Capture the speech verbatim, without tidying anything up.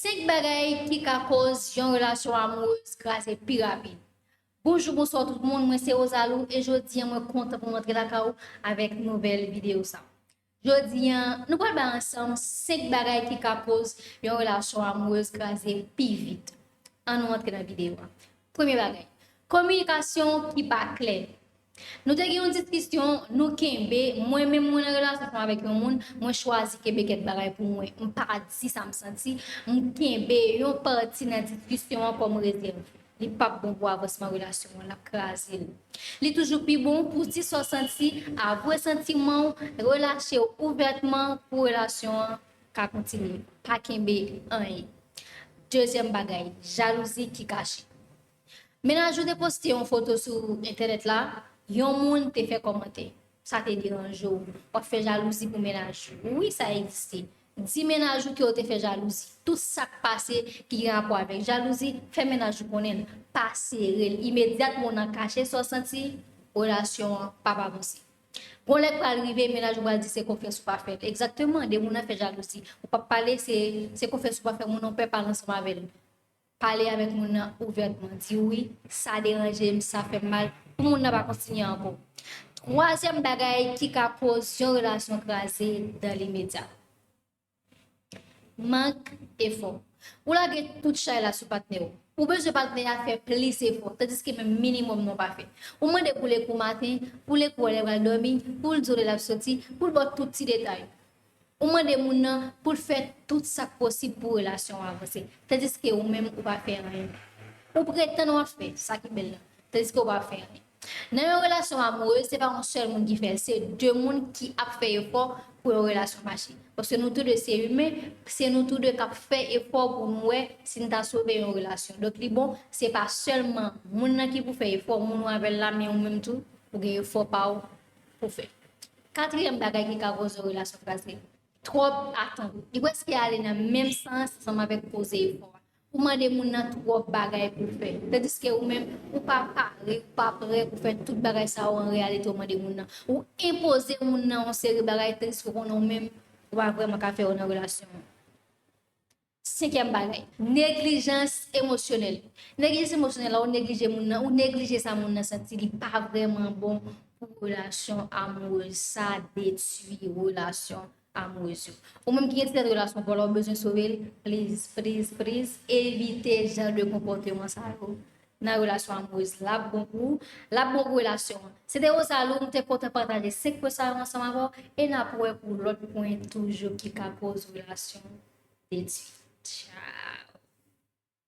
Senk bagay ki ka koz yon relasyon amourez kraze pi rapid. Bonjou, bonswa tout moun, mwen se Rosalou e jodi a mwen kontan pou m antre lakay ou avèk nouvèl videyo sa. Jodi a, nou pral bay ansanm senk bagay ki ka koz yon relasyon amourez kraze pi vit. Ann nou antre nan videyo a. Premye bagay, kominikasyon ki pa klè. Nou te gen yon diskisyon, nou kenbe, mwen menm mwen nan relasyon avèk yon moun, mwen chwazi kenbe kèk bagay pou mwen. M pa di sa m santi, m kenbe yon pati nan diskisyon an kòm rezèv. Li p ap bon pou avansman relasyon an, l ap kraze l. Li toujou pi bon pou w di sa w santi, avwe santiman w, relache w ouvètman pou relasyon an ka kontinye. Pa kenbe anyen. Dezyèm bagay, jalouzi ki kache. Mennaj ou te poste yon foto sou entènèt la, yon moun te fè kòmantè. Sa te deranje w. W ap fè jalouzi pou mennaj ou. Wi, sa egziste. Di mennaj ou ke w te fè jalouzi. Tout sa k pase ki gen rapò avèk jalouzi, fè mennaj ou konnen l. Pa sere l. Imedyatman w nan kache sa w santi, relasyon an p ap avanse. Gon lè k pral rive, mennaj ou pral di se konfyans ou pa fè l. Egzakteman, de moun nan fè jalouzi. Ou p ap pale, se, se konfyans ou pa fè moun nan, w pè pale ansanm avè l. Pale avèk moun nan ouvètman. Di wi, sa deranje m, sa fè m mal, pou moun nan pa kontinye ankò. Twazyèm bagay ki ka koz yon relasyon kraze dan limedya. Mank efò. Ou lage tout chay la sou patnè w. Ou bezwen patnè a fè plis efò, tandiske menm minimòm nan w pa fè. Ou mande pou l ekri w maten, pou l ekri w lè w pral dòmi, pou l di w lè l ap soti, pou l ba w tout ti detay. Ou mande moun nan pou l fè tout sa k posib pou relasyon an avanse, tandiske ou menm ou pa fè anyen. Ou pretann w ap fè sa ki bèl la, tandiske ou pa fè anyen. Nan yon relasyon amourez, se pa yon sèl moun ki fè l, se de moun ki ap fè efò pou yon relasyon mache. Paske nou tou de se imen, se nou tou de k ap fè efò pou nou wè si n ta sove yon relasyon. Donk li bon, se pa sèlman moun nan ki pou fè efò, moun ou avè l la, men ou menm tou, ou gen efò pa w pou fè. Katriyèm bagay ki ka koz yon relasyon kraze, twòp atant. Li prèske ale nan menm sans ansanm avèk poze efò a. Ou mande moun nan twòp bagay pou l fè. Tandiske ou menm, ou pa pare, ou pa prè pou fè tout bagay sa yo an reyalite ou mande moun nan. Ou enpoze moun nan yon seri bagay, tandiske ou konnen ou menm, ou pa vrèman ka fè yo nan relasyon an. Senkyèm bagay, neglijans emosyonèl. Neglijans emosyonèl la, ou neglije moun nan, ou neglije sa moun nan santi, li pa vrèman bon pou relasyon amourez. Sa detwi relasyon amourez yo. Ou menm ki gen ti tèt relasyon pa w la, ou bezwen sove l, please, please, please, evite jan de konpòteman sa yo nan relasyon amourez. L ap bon pou ou, l ap bon pou relasyon an. Se te Rosalou, m te kontan pataje senk pwen sa yo ansanm avè w, e n ap wè pou lòt pwen toujou ki ka koz relasyon detwi. Tcha.